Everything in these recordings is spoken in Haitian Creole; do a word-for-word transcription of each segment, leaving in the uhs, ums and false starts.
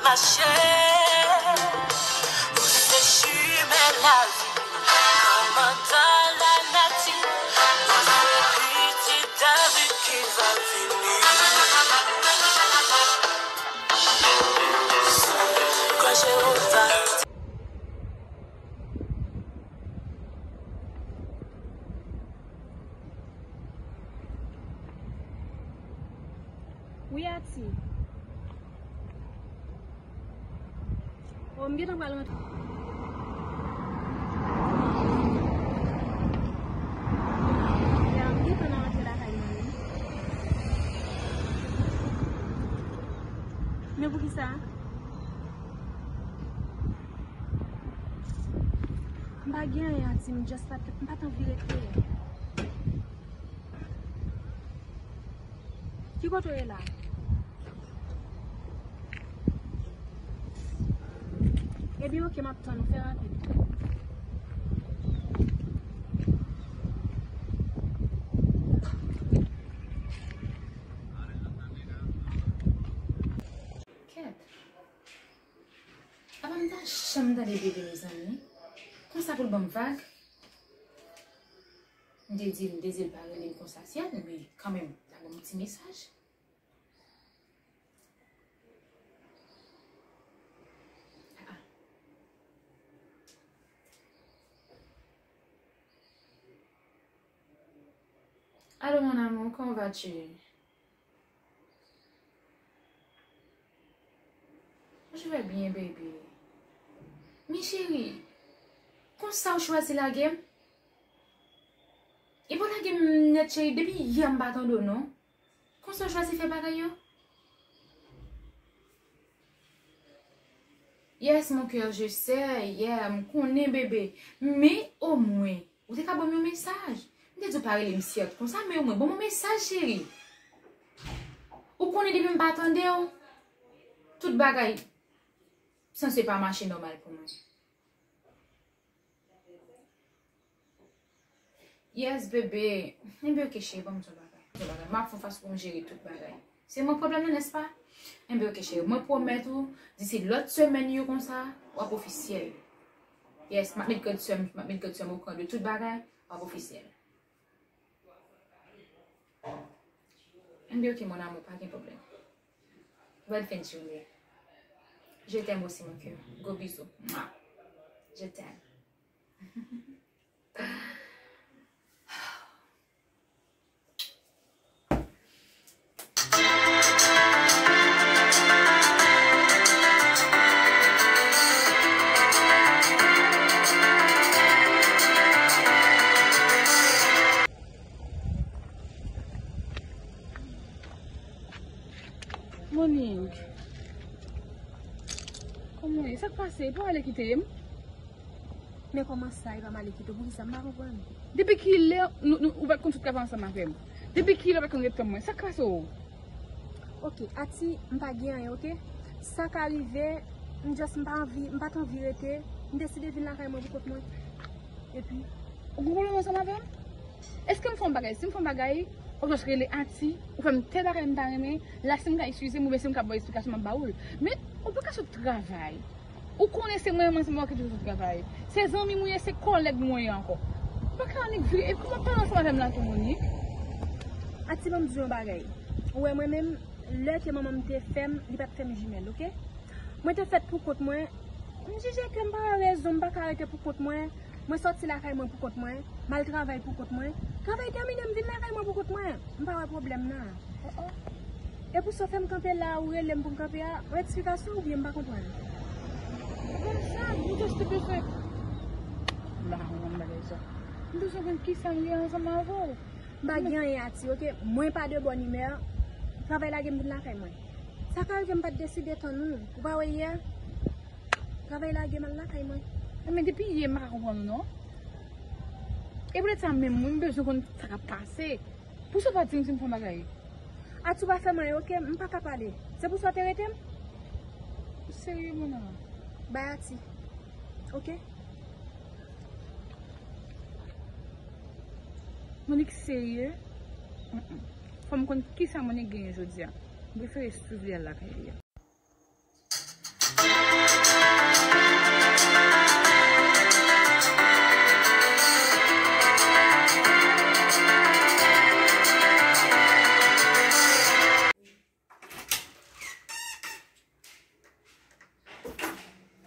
Mache, ou se chimen lavi, kòmandan lanati, ou se pitit David ki va vini. Kan Jewova Wi, Ati. O, m gentan pral rantre. Ya, m gentan nan rantre lakay mwen, wi. Men poukisa? M pa gen anyen, Ati, m just pa t, m pa t anvi rete. Ki kote w ye la? Ebyen, oke, m ap tann ou, fè rapid. Kèt. Apa m ta janm tande bebe, mezanmi? Konsa pou l ban m vag? M te di l, m te di l pa rele m konsa, syèl, men kanmenm, l ta ban m ti mesaj. Ah, ah. Allô, mon amour, comment vas-tu? Je vais bien, baby. Men cheri, konsa w chwazi lage m? E pa lage m nèt, cheri, depi yè m pa tande w, non. Konsa w chwazi fè bagay yo? Yes, mon cœur, je sais, yeah, m konnen, bebe. Men, omwen, ou te ka ban m yon mesaj. M te di w pa rele m syèl konsa, men omwen, ban m yon mesaj, cheri. Ou konnen depi m pa tande w, tout bagay sanse pa mache nòmal pou mwen. Yes, bebe. Enben, oke, cheri, ban m di w bagay. Di w bagay. M ap fè yon fason pou m jere tout bagay. Se mwen pwoblèm nan, nèspa? Enben, oke, cheri. Mwen pwomèt ou, disi lòt semèn yo konsa, w ap ofisyèl. Yes, m ap met grande sœur m, m ap met grande sœur m okouran de tout bagay, w ap ofisyèl. Enben, oke, mon amour, pa gen pwoblèm. Bonne fin de journée. Je t'aime aussi, mon cœur. Gros bisous. Mouah. Je t'aime. Monique. Kòman w ye? Sa k pase? Pa w ale kite m? Men kòman sa, e pa m ale kite w? Poukisa? M pa konprann. Depi kilè nou, nou, ou pa t konn sot travay ansanm avè m? Depi kilè ou pa t konn ret tann mwen? Sa k pase w? Oke, Ati, m pa gen anyen, oke? Sa ka rive, m just, m pa anvi, m pa t anvi rete, m deside vin lakay mwen pou kont mwen. Epi, ou gen pwoblèm ansanm avè m? Èske m fè yon bagay? Si m fè yon bagay, ou just rele Ati, ou fè m tèl bagay m ta renmen, la si m ka eskize m oubyen si m ka ba w esplikasyon, m ap ba ou l. Men, ou pa ka sot travay. Ou konnen se mwen menm ansanm avè w ki toujou sot travay. Se zanmi m ou ye, se kòlèg mwen ye ankò. Ou pa ka annik vire, epi w ap pale ansanm avè m la tou, Monique. Ati, ban m di w yon bagay. Ou wè mwen menm, lè ke manman m te fè m, li pa t fè m jimèl, oke? Mwen te fèt pou kont mwen. M jije ke m pa wè rezon, m pa ka rete pou kont mwen. Mwen sòti lakay mwen pou kont mwen, m al travay pou kont mwen. Travay tèmine, m vin lakay mwen pou kont mwen. M pa wè pwoblèm nan. Oh, oh. E pou sa w fè m kanpe la, ou rele m pou m kanpe a, yon eksplikasyon oubyen m pa konprann? Konsa, m just te bezwen. M pa konprann bagay sa. M bezwen konn kisa m gen ansanm avè w. M pa gen anyen, Ati, oke? Mwen pa de bòn imè. Travay lage m vin lakay mwen. Sa ka rive m pa t deside tann ou. Ou pa wè yè? Travay lage m al lakay mwen. Men depi yè m pa ka konprann ou non. E poutèt sa menm, mwen m bezwen konn sa k ap pase. Pou sa w pa di m si m fè yon bagay. Ati, ou pa fè m anyen, oke? M pa ka pale. Se pou sa w te rete m? Ou serye, mon amour? Bay Ati. Oke? Monique serye? Mm, mm. Fò m konn kisa Monique genyen jodi a. M prefere swiv li al lakay li a.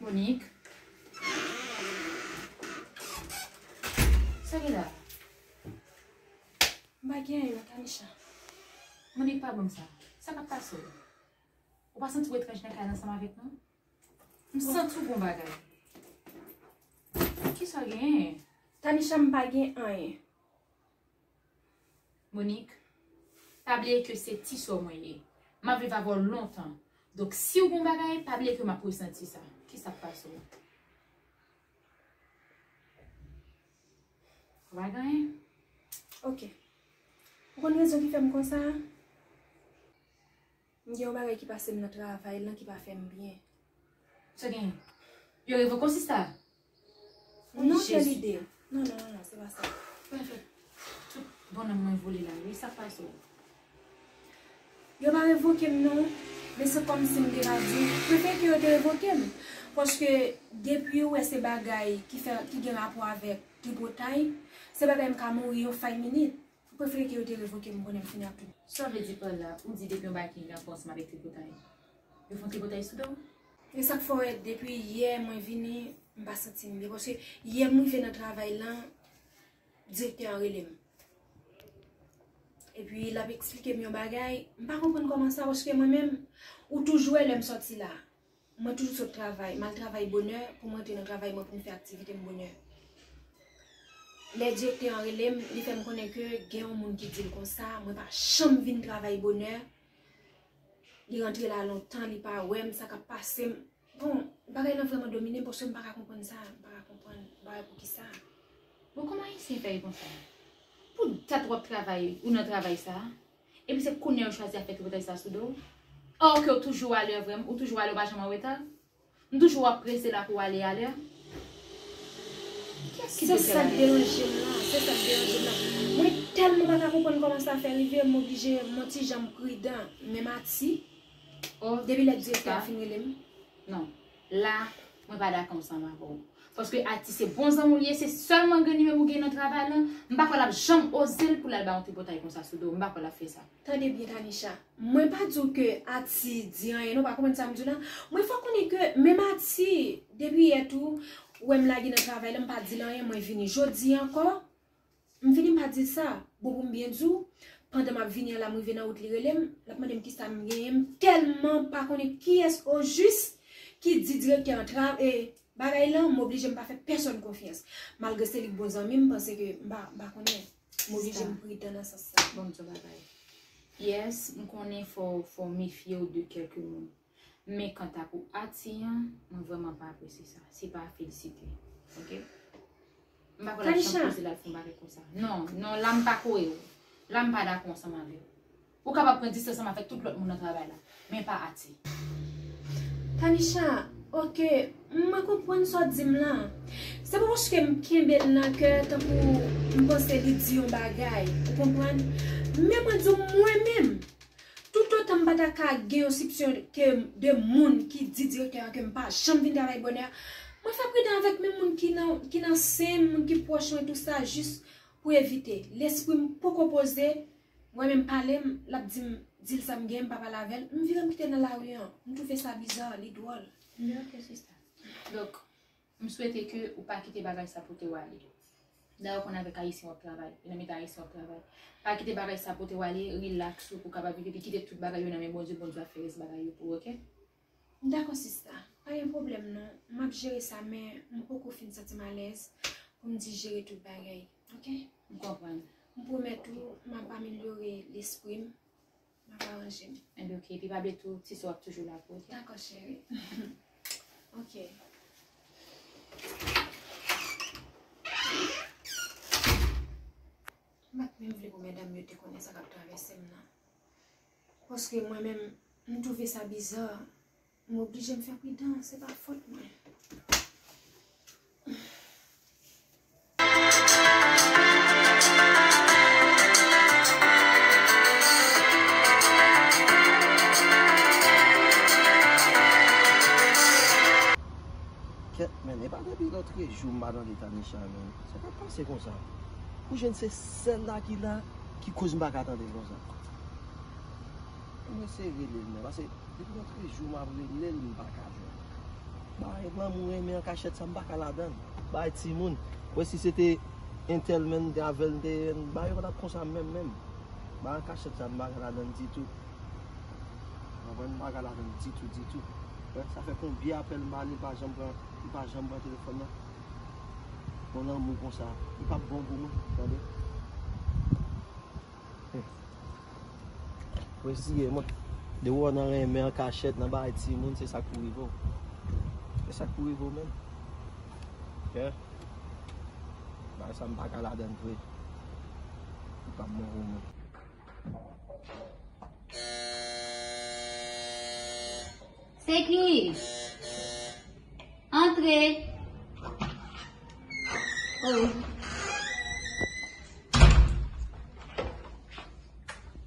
Monique. Sa gen la? M pa gen anyen non, Tanisha. Monique, pa ban m sa. Sa k ap pase w? Ou pa santi w etranj nan kay la ansanm avèk nou? M santi w gon bagay. Kisa w genyen? Tanisha, m pa gen anyen. Monique, pa bliye ke se ti sè w mwen ye. M ap viv avè w lontan. Donk, si w gon bagay, pa bliye ke m ap resanti sa. Kisa k pase w? Ou pa gen anyen? Ok. Ou konn rezon ki fè m konsa? M gen yon bagay ki pase m nan travay lan ki pa fè m byen. Sa gen? Yo revoke w, sista? Non, Jezi. Kèl ide? Non, non, non, non, se pa sa. Mwen fè tout bon nanm mwen vole la wi, sa k pase w? Yo pa revoke m non, men se kòmsi m te ka di w, prefere ke yo te revoke m. Paske depi ou wè se bagay ki fè, ki gen rapò avèk tripotay, se bagay m ka mouri yon five minit. Prefere ke yo te revoke m konnen m fini ak tout. Sa w vle di pa la, ou di depi yon bagay ki gen rapò ansanm avèk tripotay, yo fè yon tripotay sou do w? E sa k fè w wè depi yè mwen vini, m pa santi m byen. Paske yè m rive nan travay lan, direktè an rele m. Epi l ap eksplike m yon bagay, m pa konprann kòman sa, paske mwen menm, ou toujou wè lè m sòti la. Mwen toujou sot travay, m al travay bonè pou m rantre nan travay mwen pou m fè aktivite m bonè. Lè direktè an rele m, li fè m konnen ke gen yon moun ki di l konsa, mwen pa janm vin travay bonè. Li rantre la lontan, li pa wè m, sa k ap pase m. Bon, bagay lan vrèman domine m, paske m pa ka konprann sa, m pa ka konprann, m pa wè poukisa. Bon, kòman Ayisyen fè ye konsa? Pou dat w ap travay, ou nan travay sa, epi se kounye a yo chwazi ap fè tripotay sa sou do w? Or ke w toujou alè vrèman, ou toujou alè, ou pa janm an reta. M toujou ap prese la pou w ale alè. Kiyès ki Se te fè sa k bagay sa? Deranje m lan, se sa k deranje m lan. Mwen tèlman pa ka konprann kòman sa fè rive, m oblije m yon ti jan pridan. Men Mati, Oh, depi lè direktè a sa? Fin rele m. Non, la, mwen pa dakò ansanm avè w. Paske Ati se bon zanmi w li ye, se sèlman gen nimewo w gen nan travay lan. M pa kwè l ap janm oze l pou l al bay yon tripotay konsa sou do w. M pa kwè l ap fè sa. Tande byen, Tanisha. Mwen pa di w ke Ati di anyen, non, pa konprann sa m di w lan. Mwen fè w konnen ke menm Ati, depi yè tou, ou wè m lage nan travay lan, m pa di l anyen, mwen vini jodi ankò. M vini, m pa di l sa. Bon, pou m byen di w, pandan m ap vini an la, m rive nan wout, li rele m, l ap mande m kisa m genyen. M tèlman pa konnen kiyès ojis ki di direktè an tra-, e, bagay lan, m oblije m pa fè pèsonn konfyans. Malgre se li k bon zanmi m, m panse ke m pa, m pa konnen. M oblije m pridan nan sans sa. Bon, m di w bagay. Yes, m konnen fò, fò w mefye w de kèlke moun. Men kanta pou Ati an, mwen vrèman pa apresye sa. Se pa a felisite. Ok? M pa kwè l ap janm poze l al fè yon bagay konsa. Non, non, la m pa kore w. La m pa dakò ansanm avè w. Ou kapab pran distans ansanm avèk tout lòt moun nan travay la, men pa Ati. Tanisha, ok, mwen konprann sa w di m lan. Se pa paske m kenbe l nan kè tankou m panse li di yon bagay, ou konprann? Men mwen di w mwen menm, toutotan m pa ta ka gen yon sipsyon ke de moun ki di direktè a ke m pa janm vin travay bonè, mwen fè pridan avèk menm moun ki nan, ki nan sen m, moun ki pwòch mwen, tou sa, jis pou evite. Lespri m poko poze, mwen menm pale m, l ap di m, di l sa m gen, m pa pale avè l, m vire m kite nan lari an. M twouve sa biza, li dwòl. Li ok, sista. Donk, m swete ke ou pa kite bagay sa pote w ale. Dayè, ou konn avèk Ayisyen w ap travay, e nan mitan Ayisyen w ap travay. Pa kite bagay sa pote w ale, rilaks ou pou w kapab viv epi kite tout bagay yo nan men Bondye, Bondye ap fè rès bagay yo pou ou, ok? Dakò, sista. Pa gen pwoblèm, non. M ap jere sa, men m poko fin santi m alèz pou m dijere tout bagay, ok? M konprann. M pwomèt ou, m ap amelyore lespri m. M ap aranje m. Enben, ok. Epi pa bliye tou, ti sè w ap toujou la pou ou, ok? Dakò, cheri. Ok. M pa t menm vle pou medam yo te konnen sa k ap travèse m nan. Paske mwen menm, m twouve sa biza. M oblije m fè pridan, se pa fòt mwen. Kèt, men, e pa depi lòtrejou m pa tande Tanisha, men. Sa k ap pase konsa? Pou jwenn se sèl la ki la, ki koz m pa ka tande l konsa. Mwen eseye rele l, men, paske depi lòtrejou m ap rele l, m pa ka jwenn. Bagay lanmou renmen an kachèt sa m pa ka ladan l. Bagay timoun. Wè si se te entèl menm m te avè l m te bagay yo pa t ap konsa menm menm. Bagay an kachèt sa m pa ka ladan l ditou. Konprann? M pa ka ladan l ditou ditou. Wè sa fè konbyen apèl m ba li, li pa janm pran, li pa janm pran telefòn nan. Yon lanmou konsa, li p ap bon pou mwen, tande. Wè si ye mwen. Depi w nan renmen an kachèt, nan bagay timoun, se sa k pou rive w. Se sa k pou rive w menm. Yeah. Bagay sa m pa ka ladan l vre. Li p ap bon pou mwen. Se ki? Antre. Oh.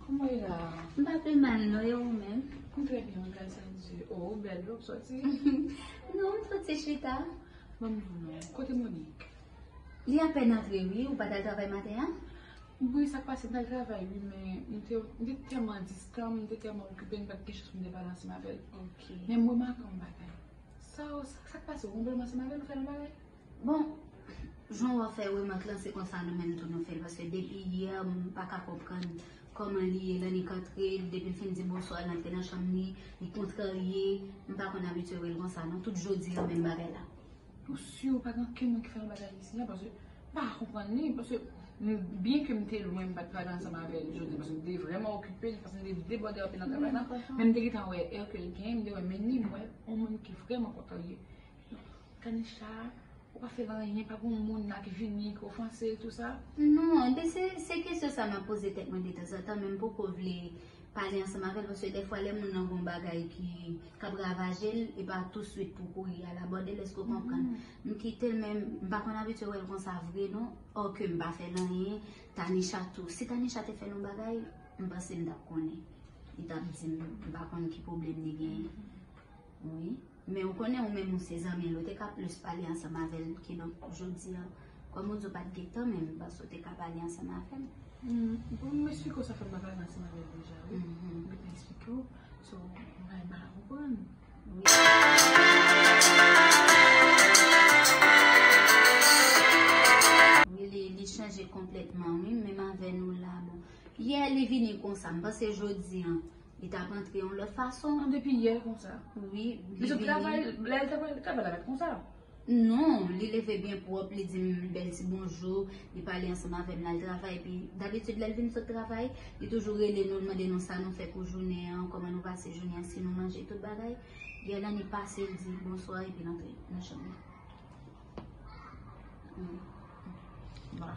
Kòman w ye la? M pa pi mal non, e ou menm? M trè byen, gras a Dye. Oh, ou bèl wi, w ap sòti. Non, m sòti chita. Ban m di w non. Kote Monique? Li apèn antre wi, ou pa t al travay maten an? Wi, sa k pase, m t al travay wi, men m te, m te tèlman distan, m te tèlman okipe, m pa t gen chans pou m te pale ansanm avè l. Ok. Men m remake yon bagay. Sa, sa, sa k pase, ou gen pwoblèm ansanm avè l, ou fè l yon bagay? Bon, jan w ap fè remak lan, se konsa nou menm tou nou fè l, paske depi yè, m pa ka konprann kòman li ye, l annik antre, depi l fin di bonswa, l antre nan chanm li, li kontrarye, m pa konn abitye wè l konsa non, tout jodi a menm bagay la. Ou si ou pa gen okenn moun ki fè yon bagay isi a, paske m pa konprann li, paske m, byen ke m te lwen, m pa t pale ansanm avè l jodi, paske m te vrèman okipe, paske m te debòde anpil nan travay la, men m te gentan wè è ke l genyen, m te wè men li, m wè yon moun ki vrèman kontrarye. Tanisha, ou pa fè l anyen, pa gen moun la ki vini, ki ofanse l, tou sa? Non, men se, se kesyon sa m ap poze tèt mwen detanzantan, men m poko vle pale ansanm avè l, paske dèfwa lè moun nan gon bagay ki, k ap ravaje l, e pa touswit pou kouri al abòde l, èske w konprann? M kite l, men m pa konn abitye wè l konsa vre non, òke m pa fè l anyen, Tanisha tou. Si Tanisha te fè l yon bagay, m panse m t ap konnen. Li t ap di m, m pa konn ki pwoblèm li genyen. Wi. Men ou konnen ou menm ou se zanmi l, ou te ka plis pale ansanm avè l, kidonk jodi a, kòm ou di w pa t gen tan, men m panse w te ka pale ansanm avè l. Hmm, bon, m eksplike w sa fè m pa pale ansanm avè l deja, wi. Mhm. M gentan eksplike w, so, m pa, m pa konprann. Wi. Wi, li, li chanje konplètman, wi, menm avè nou la, bon. Yè, li vini konsa, m panse jodi a, li t ap antre yon lòt fason. Non, depi yè l konsa. Wi, li vini. Men se travay, lè l travay, travay la mèt konsa. Non, li leve byen pwòp, li di m bèl ti bonjou, li pale ansanm avè m, l al travay, epi dabitid lè l vin sot travay, li toujou rele nou, l mande nou sa nou fè pou jounen an, kòman nou pase jounen an, si nou manje, tout bagay. Yè l annik pase, l di bonswa, epi l antre nan chanm li. Wi.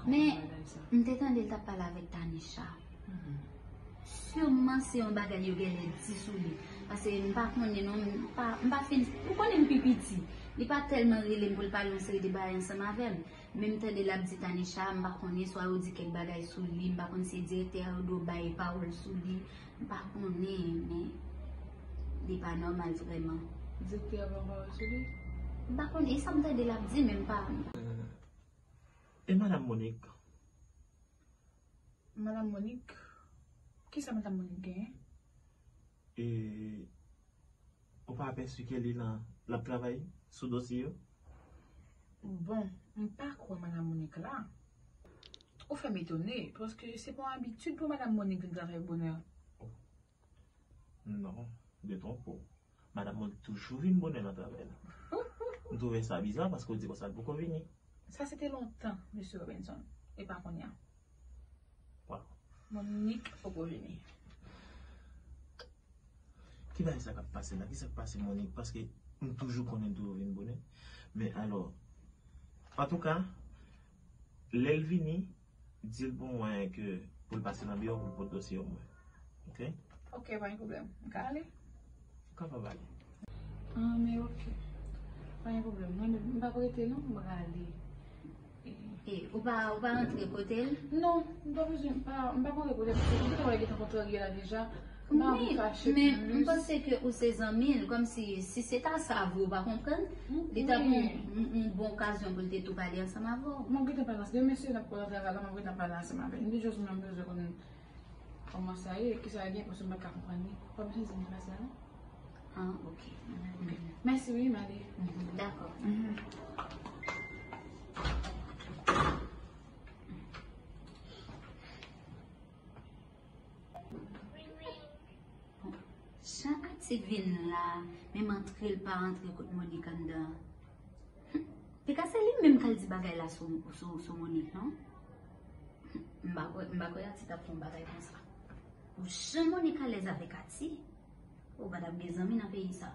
Men, m te tande l t ap pale avèk Tanisha. Mhm. Siman se yon bagay yo genlè di sou li. Paske m pa konnen non, m pa, m pa fin, ou konnen m pi piti. Li pa tèlman rele m pou l pale yon seri de bagay ansanm avè m. Men m tande l ap di Tanisha, m pa konnen, swa yo di kèk bagay sou li, m pa konn si direktè a yo dwe bay pawòl sou li. M pa konnen, men li pa nòmal vrèman. Direktè a pa yon pawòl sou li? M pa konnen, e sa m tande l ap di, men m pa. E madanm Monique? Madanm Monique? Kisa madanm Monique genyen? E ou pa apèsi ke li nan, l ap travay sou dosye yo? Bon, m pa kwè madanm Monique la. Ou fè m etone, paske se pa yon abitid pou madanm Monique vin travay bonè. Non, detwonpe w. Madanm Monique toujou vin bonè nan travay la. M twouve sa biza paske w di konsa l poko vini. Sa se te lontan, mesye Robinson, e pa kounye a. Waw. Monique poko vini. Ki bagay sa k ap pase la? Kisa k pase Monique? Paske m toujou konnen l toujou vin bonè. Men alò, antouka, lè l vini, di l pou mwen ke pou l pase nan biwo pou l pot dosye yo mwen. Oke? Oke, pa gen pwoblèm. M ka ale? Ou kapab ale. Ah, men oke. Pa gen pwoblèm. Mwen menm, m p ap rete non, m prale. E, ou pa, ou pa rantre kote l? Non, m pa bezwen, m pa, m pa rantre kote l, paske m te wè l gentan kontrarye la deja. M pa anvi fache plis. Men, men m panse ke ou se zanmi l, kòmsi, si se ta sa vre, ou pa konprann, li t ap yon, yon, yon bon okazyon pou l te tou pale ansanm avè w. M ap gentan pale ansanm, demen mesye yo nan travay la, m ap gentan pale ansanm avè l. M te just menm bezwen konn kòman sa ye, kisa l gen, paske m pa t ka konprann li. W ap bezwen di m kisa l gen? Ah, ok. Mèsi wi, m ale. Dakò. Jan Ati vin la, menm antre l pa antre kot Monik anndan. Te ka se li menm k al di bagay la sou, sou, sou Monik, non? M pa kwè, m pa kwè Ati t ap fè yon bagay konsa. Pou jan Monik alèz avèk Ati, ou pa t ap gen zanmi nan peyi sa.